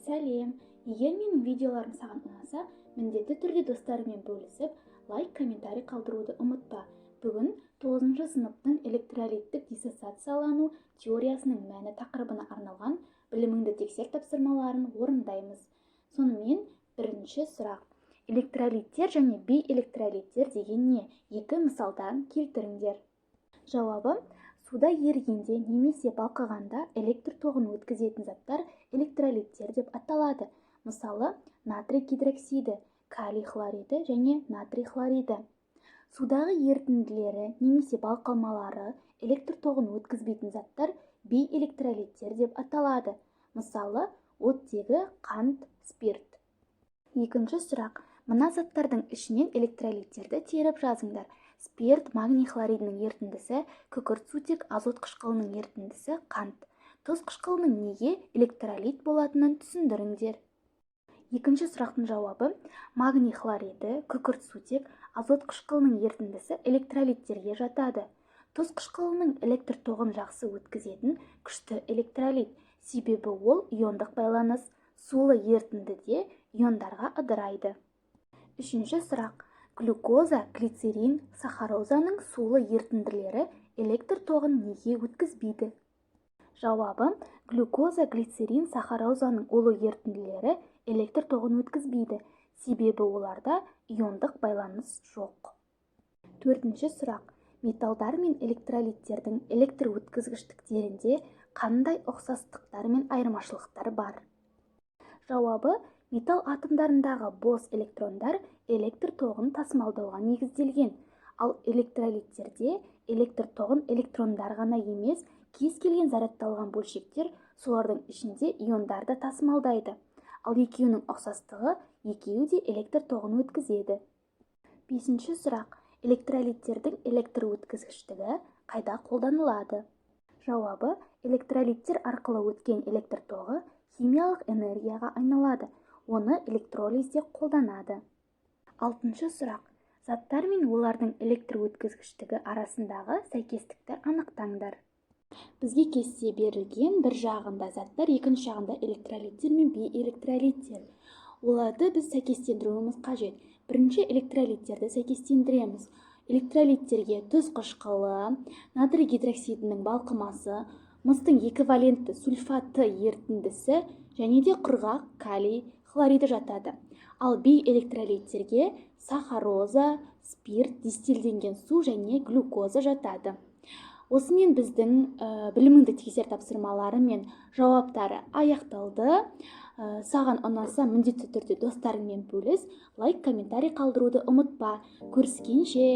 Сәлем! Егер менің видеоларым саған ұнаса, міндетті түрде достарыңмен бөлісіп, лайк, комментарий қалдыруды ұмытпа. Бүгін 9 сыныптың электролиттік диссоциациялану теориясының мәні тақырыбына арналған «Біліміңді тексер» тапсырмаларын орындаймыз. Сонымен, бірінші сұрақ: электролиттер және бейэлектролиттер деген не? Екі мысалдан келтіріңдер. Жауабы: суда ерігенде немесе балқығанда электр тоғын өткізетін заттар электролиттер деп аталады. Мысалы, натрий гидроксиді, калий хлориді және натрий хлориді. Судағы ерітінділері немесе балқылмалары электр тоғын өткізбейтін заттар бейэлектролиттер деп аталады. Мысалы, оттегі, қант, спирт. Екінші сұрақ: мына заттардың ішінен электролиттерді теріп жазыңдар: спирт, магний хлоридінің ерітіндісі, күкірт сутек, азот қышқылының ерітіндісі, қант. Тұз қышқылының неге электролит болатынын түсіндіріңдер. Екінші сұрақтың жауабы: магний хлориді, күкірт сутек, азот қышқылының ерітіндісі электролиттерге жатады. Тұз қышқылының электр тоғын жақсы өткізетін күшті электролит, себебі ол иондық байланыс сулы ерітіндіде иондарға ыдырайды. Үшінші сұрақ: глюкоза, глицерин, сахарозаның сулы ерітінділері электр тоғын неге өткізбейді? Жауабы: глюкоза, глицерин, сахарозаның улы ерітінділері электр тоғын өткізбейді, себебі оларда иондық байланыс жоқ. Төртінші сұрақ: металдар мен электролиттердің электр өткізгіштіктерінде қандай ұқсастықтар мен айырмашылықтар бар? Жауабы: металл атомдарындағы бос электрондар электр тоғын тасымалдауға негізделген, ал электролиттерде электр тоғын электрондар ғана емес, кез келген зарядталған бөлшектер, солардың ішінде иондар да тасымалдайды. Ал екеуінің ұқсастығы: екеуі де электр тоғын өткізеді. Бесінші сұрақ: электролиттердің электр өткізгіштігі қайда қолданылады? Жауабы: электролиттер арқылы өткен электр тоғы химиялық энергияға айналады, оны электролизде қолданады. Алтыншы сұрақ: заттар мен олардың электр өткізгіштігі арасындағы сәйкестікті анықтаңдар. Бізге кесте берілген: бір жағында заттар, екінші жағында электролиттер мен бейэлектролиттер. Оларды біз сәйкестендіруіміз қажет. Бірінші электролиттерді сәйкестендіреміз. Электролиттерге тұз қышқылы, натрий гидроксидінің балқымасы, мыстың екі валентті сульфаты ерітіндісі және де құрғақ калий хлориді жатады. Ал бейэлектролиттерге сахароза, спирт, дистилденген су және глюкоза жатады. Осымен біздің «Біліміңді тексер» тапсырмалары мен жауаптары аяқталды. Саған ұнаса, міндетті түрде достарыңмен бөліс, лайк, комментарий қалдыруды ұмытпа. Көріскенше!